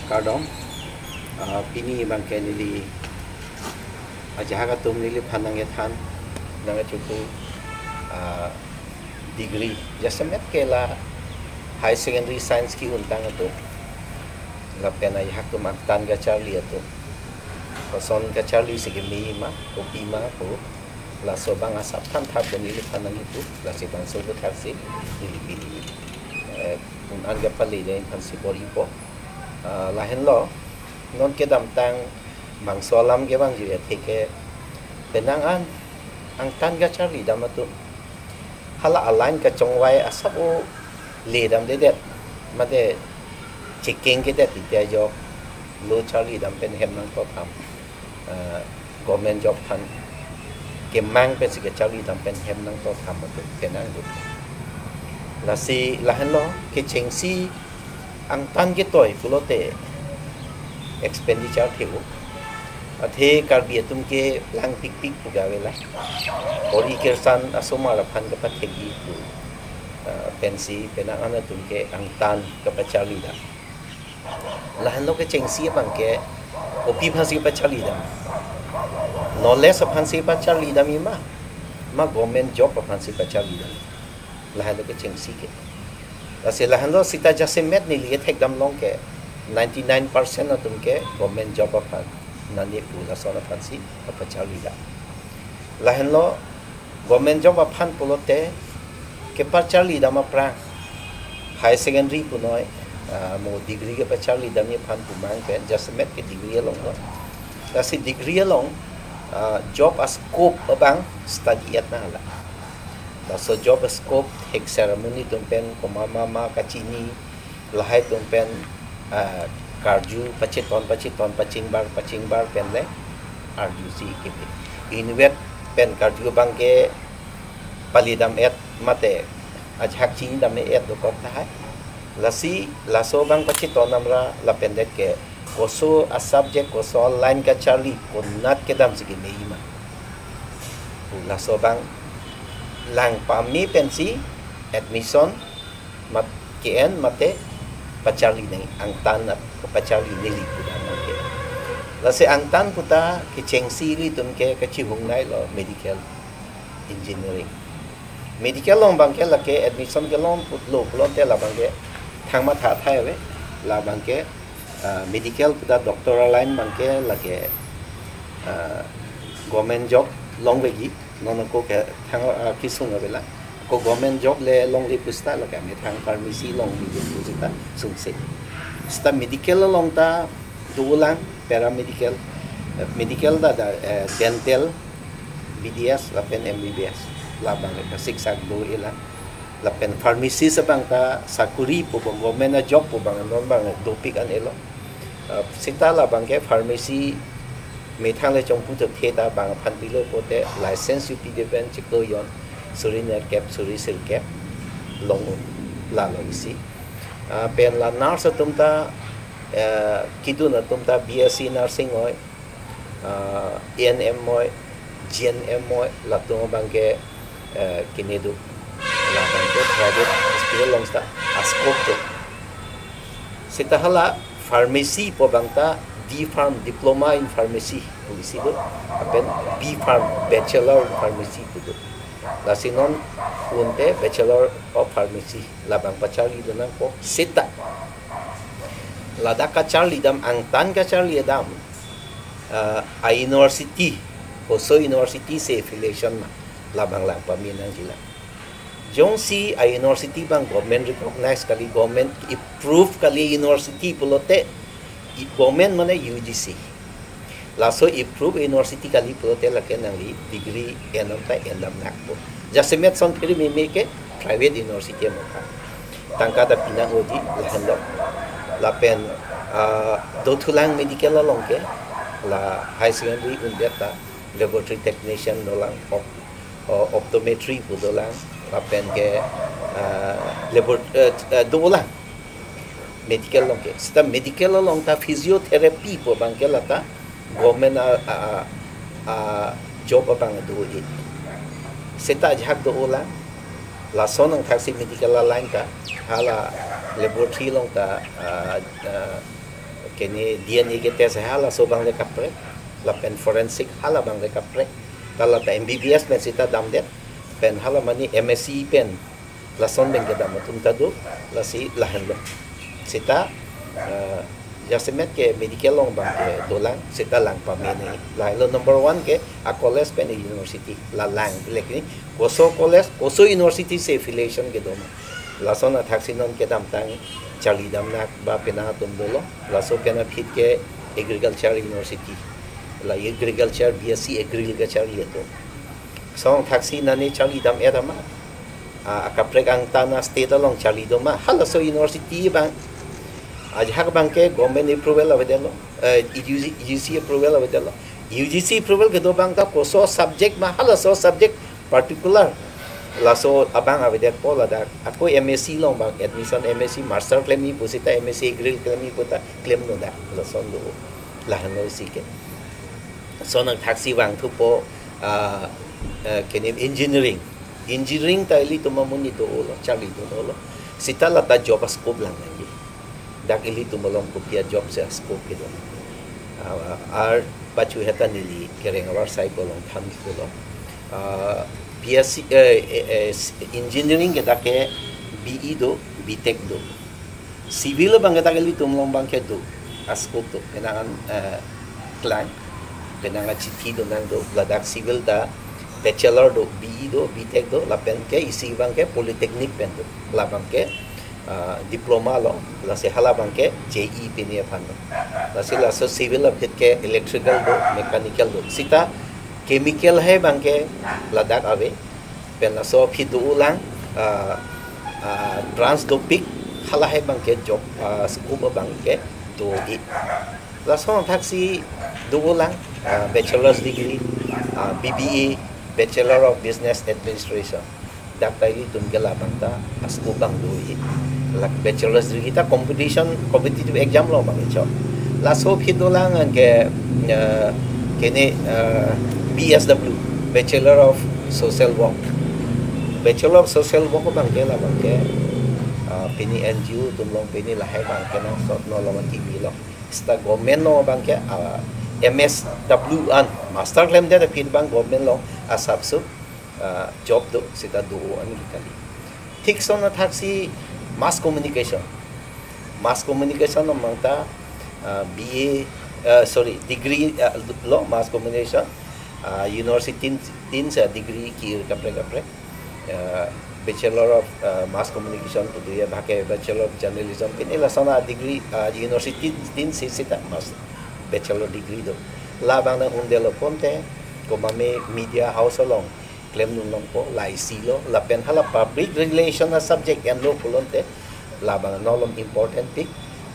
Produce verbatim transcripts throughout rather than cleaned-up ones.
Kardom, ah, pini abangke neli ajahak atum neliphan nangkethan, nangkachokpo, ah, degree, jasemet ke la high secondary science ke-untang atum, lapen ajahak atum angtan kacharli atum, koson kacharli si keme ma, kopi ma pu, laso abang asap than thap ko neliphan nangkipu, lasi bangso aputhak si neli pini, eh, un-an kapale dei aphan si bor-ipo. Ah, lahenlo, non kedamtang bangso alam ke bang jui atheke, penang an angtan kacharlidam atum, hala a-line kachongvai asap o ledamdedet, mate chekengkedet iti ajok, lo charlidam pen hem nangtotham, ah, government job aphan kemang pensi kacharlidam pen hem nangtotham atum penang dut. Lasi lahenlo, kechengsi angtan ketoi pulote expenditure the-o. Athe Karbi atum ke langpikpik pu gave la. Bor-i kirsan asomar aphan kapathekji pu, ah, pensi penang an atum ke angtan kapacharlidam. Lahenlo kechengsi abangke kopi aphansi pacharlidam? Knowledge aphansi pacharlidam ma, ma government job aphansi pacharlidam? Lahenlo kechengsi ke. Lasi lahenlo sita jasemet neli kethekdam along ke ninety-nine percent atum ke government job aphan nangkipu, lason aphansi kapacharlidam. Lahenlo government job aphan pulote kepacharlidam aphrang high secondary punoi, ah, mo degree kepacharlidamji aphan pu mang pen, jasemet ke degree along lo. Lasi degree along, ah, job a-scope abang study-et nang hala. Laso job a-scope thekser amonit atum pen komat ma ma kachini, lahai atum pen, ah, karju pacheton pacheton, pachingbar pachingbar pen le arjusi kepi. Inutvet pen karju abangke palidam-et mate ajahak chinidam-et dokok tahai. Lasi laso abang pacheton amra lapen det ke koso a-subject, koso a-line kacharli, konat kedamsi keme ma, pu laso abang lang pame pensi admission mat ke-en mate pacharli nang, angtan pacharli neli pudam abangke. Lasi angtan puta kechengsi ilitum ke kachihung nai lo medical, engineering. Medical along abangke lake admission kelong putlo pulote labangke thang matha thai ave. Labangke, ah, medical puta doctor a-line abangke lake, ah, government job longvekji, non ako ke thang, ah, kesung ave la. Ko government job le longle pusita lake amethang pharmacy longleji pusita sungse. Sita medical along ta dolang, paramedical, eh, medical ta, ta, eh, dental, B D S lapen M B B S, labang le siksak do-e la. Lapen pharmacist abang ta sakuri pu abang, government a-job pu abang non abang dopik an-elo. Ah, sita labangke pharmacy methang le chongpu thek theta bang aphan pilo pulote license U P Department chiklo jon, suri nerkep suri sirkep long, lalo isi. Ah, pen la nurse atum ta, eh, kedun atum ta B S C nursing oi, ah, A N M oi, G N M oi, latum abangke, eh, kene do. Labangke private hospital along sita a-scope do. Sita hala pharmacy pu abang ta D Pharm, Diploma in Pharmacy pu isi do, lapen B Pharm, Bachelor in Pharmacy pu do. Lasi non unte Bachelor of Pharmacy labang pacharli do nangpo sita. Ladak kacharlidam, angtan kacharlidam, ah, a-university, koso university si affiliation ma, labang lang pame nangjilang. Jongsi a-university abang government recognize kali, government approve kali university pulote, i-, government mane U G C. Laso approve university kali pulote lake nangli degree enam ta endam nangpo. Jasemet son phiri meme ke private university mo ka. Tangka ta pinang odi lahenlo. Lapen, ah, dothulang medical along ke, la high secondary undet ta laboratory technician dolang, op-, o-, optometry pu dolang, lapen ke, ah, labor-, eh, eh, dolang. Medical along ke. Sita medical along ta physiotherapy pu abangke lata government a, a, a, a-job abang do-e. Sita ajahak dolang. Lason angthak si medical a-line ta, hala laboratory along ta, ah, ah, Kene D N A ke test halaso abang le kaprek, lapen forensic hala abang le kaprek. Ta la ta M B B S pen sita damdet, pen hala mane M S C pen lason pen kedam atum ta do, lasi lahenlo. Sita, eh, jasemet ke medical along abang ke dolang, sita lang pame nangji. Lahelo number one ke a college pen university, la lang lek ni, koso college, koso university si affiliation kedo ma. Lason athaksi non kedamtang charlidam nang ba penang atum dolo, laso pen aphi ke agriculture university. La agriculture B S C agriculture le do. Lason athaksi nani charlidam-et ma. Ah, akaprek angtan a-state along charli do ma. Halaso university abang. Ajahak abang ke government approval avedetlo. Eh, U G C, U G C approval avedetlo. U G C approval kedo abang ta koso subject ma, halaso subject particular. Laso abang avedetpo ladak. Ako M S C along abang admission, M S C master klemji pusita M S C agri klemji puta klemnon dak. Lason do. Lahenlo isi ke. Lason athaksi vangthupo, ah, eh, kene engineering. Engineering ta ilitum amonit dolo, charlidun dolo. Sita la ta job a-scope lang nangji. Dak ilitum along kopi a-job si a-scope kedo. Ah, ar pachu heta neli kereng avarsai along than dolo. Ah, B S C, eh, eh, eh, engineering ke dak ke B E do, B Tech do. Civil abang ke dak ilitum along abang ke do, a-scope do, penang an, eh, klang, penang achithi do nang do, ladak civil ta bachelor do, B E do, B Tech do, lapen ke isi abang ke polytechnic pen do, labang ke, ah, diploma lo, lasi hala abang ke J E pini aphan lo. Lasi laso civil aphi ke electrical do, mechanical do. Sita chemical hai abang ke ladak ave, pen laso aphi do-olang, ah, ah, trans dopik, halahai abang ke job, ah, scope abang ke do-i. Lason athaksi do-olang, ah, bachelor's degree, ah, B B A, Bachelor of Business Administration. Dak ta ilitum ke labang ta a-scope abang do-i. La bachelor's degree ta competition, competitive exam along abang icho. Laso aphi dolang ke, eh, kene, eh, B S W, Bachelor of Social Work. Bachelor of Social Work abang ke labang ke, ah, pini N G O atum along pini lahai abang kenangsot, non along T V along. Sita government along abang ke, ah, M S W an, master klemdet aphi abang government along asapso, ah, job do, sita do-o an kali. Thik lason athaksi mass communication. Mass communication along abang ta, ah, B A, ah, sorry, degree, ah, lo mass communication, ah, university tin, tin sa degree ki kaprek kaprek. Ah, Bachelor of, ah, Mass Communication pu do ya, bhake Bachelor of Journalism, pini lason a-degree, ah, university tin si sita mas bachelor degree do. Labang nang undelo ponte, komatne media house along klemdun longpo, la isi lo, lapen hala public relation a-subject enlo pulote, labang non along important pik,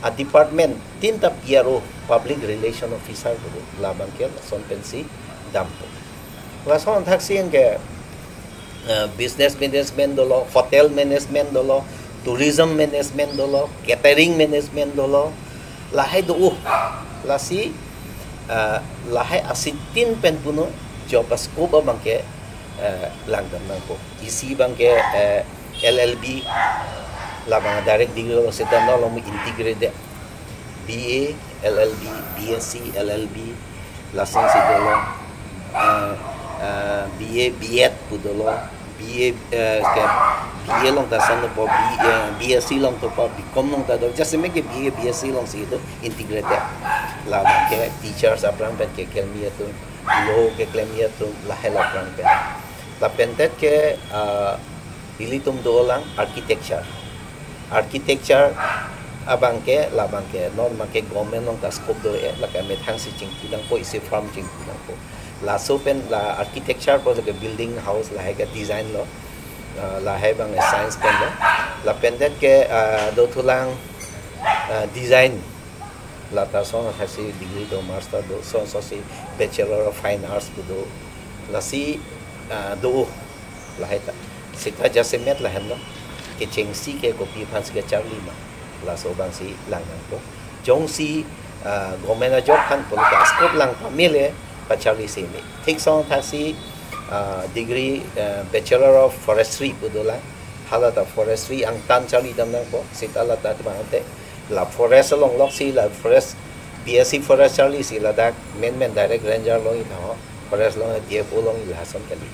a-department tin ta P R O, Public Relation Officer pu do, labang ke lason pensi dampo. Lason athaksi ke, eh, business management dolo, hotel management dolo, tourism management dolo, catering management dolo, lahai do-o. Lasi, eh, lahai asi tin pen puno job a-scope abang ke, eh, langdam nangpo. Isi abang ke, eh, L L B, labang direct degree lo, sita non along integrate de. B A, L L B, B S C, L L B, lason si dolo, eh, eh, B A, B Ed pu dolo, B A, eh, ke, B A along ta ason dopo, B, eh, B S C along dopo, B Com along ta do, jasemet ke B A, B S C along si do, integrated. Labang ke teachers aphrang pen keklem atum, law keklem atum, lahai lo aphrang pen. Lapen det ke, eh, ilitum dolang architecture. Architecture abang ke, labang ke, non abang ke government along ta scope do-e, lake methang si chingki nangpo, isi firm chingki nangpo. Laso pen la architecture pu ke building house lahai ke design lo, ah, lahai abang science pen lo. Lapen det ke, ah, dothulang, ah, design. La ta lason athaksi degree do, master do, lason si Bachelor of Fine Arts pu do. Lasi, ah, do-o. Lahai ta. Sita jasemet lahenlo. Kechengsi ke kopi aphan si kacharli ma, laso abang si lang nangpo. Jongsi, ah, government a-job aphan pulote a-scope lang pame le pacharli si me. Thik lason athaksi, ah, degree, ah, Bachelor of Forestry pu dolang. Hala ta forestry angtan charlidam nangpo. Sita la ta temang te. La forest along loksi, la forest B S C forest charli si ladak men men direct ranger long-i tha ho, forest long-i D F O long-i lason kali.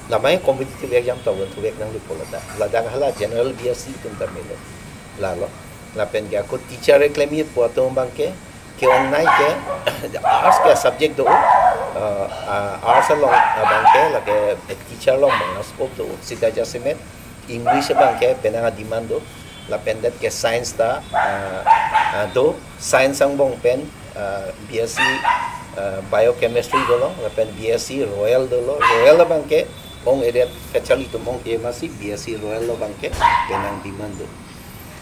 Labang competitive exam to bon thuvek nangli pu ladak. Ladak hala general B S C atum ta melo. Lalo. Lapen ke ako teacher keklem-i pu atum abangke, ke-ongnei ke, arts ke subject do, uh, uh, arts along abangke, lake teacher along abang scope do, sita jasemet, English abangke penang a-demand do, lapen det ke science ta, uh, uh, do, science angbong pen, uh, B S C, uh, biochemistry dolo, lapen B S C Royal dolo, Royal abangke, ong area kacharli atum ong ke masi, B S C Royal lo abangke, penang demand do.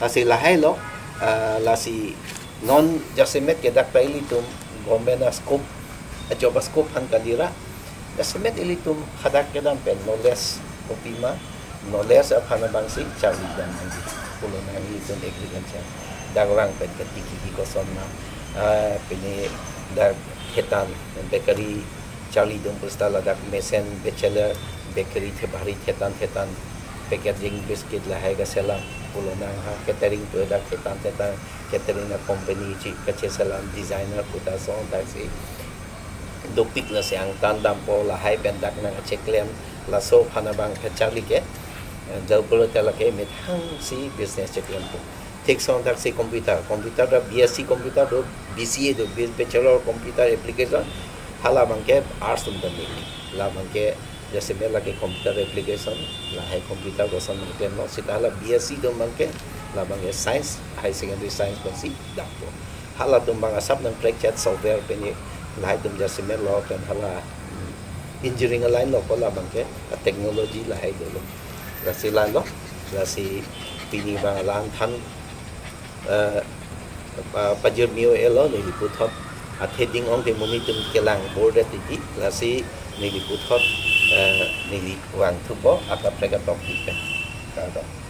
Lasi lahai lo, ah, lasi non jasemet ke dak ta ilitum government a-scope, a-job a-scope aphan kalira. Jasemet ilitum hadak kedam pen knowledge kopima, knowledge aphan abangsi charlidam nangji. Pulo nang ilitum agriculture. Dak orang pen ketiki ki koson ma, ah, pini dak khetan bakery charlidun pusita ladak mesen bachelor bakery the bhari thetan thetan packaging biscuit lahai kaselam pulo nang ha catering pu dak thetan thetan catering a-company chi kacheselam designer puta song dak si dopik lasi angtan dampo lahai pen dak nang cheklem laso aphan abang kacharli ke, eh, jauh pulo tela ke methang si business cheklem po. Thik song dak si computer, computer ta B S C computer do, B C A do, Bachelor of Computer Application, hala abangke arts atum ta ni. La abangke jasemet lake computer application, lahai computer koson mangklem lo, sita hala B S C atum abangke, la abangke science, high secondary science pensi dampo. Halatum abang asap nang crack chat software peni, lahai atum jasemet lo pen hala, mm, engineering a-line lo ko la abangke, a-technology lahai dolo. Lasi lalo, lasi pini abang la-an than, eh, pa-, pajirmi un-elo neli puthot, athe ding ong ke monit atum kelang bor det titi, lasi neli puthot, eh, neli vangthupo, akaprek atok pen. Kardom.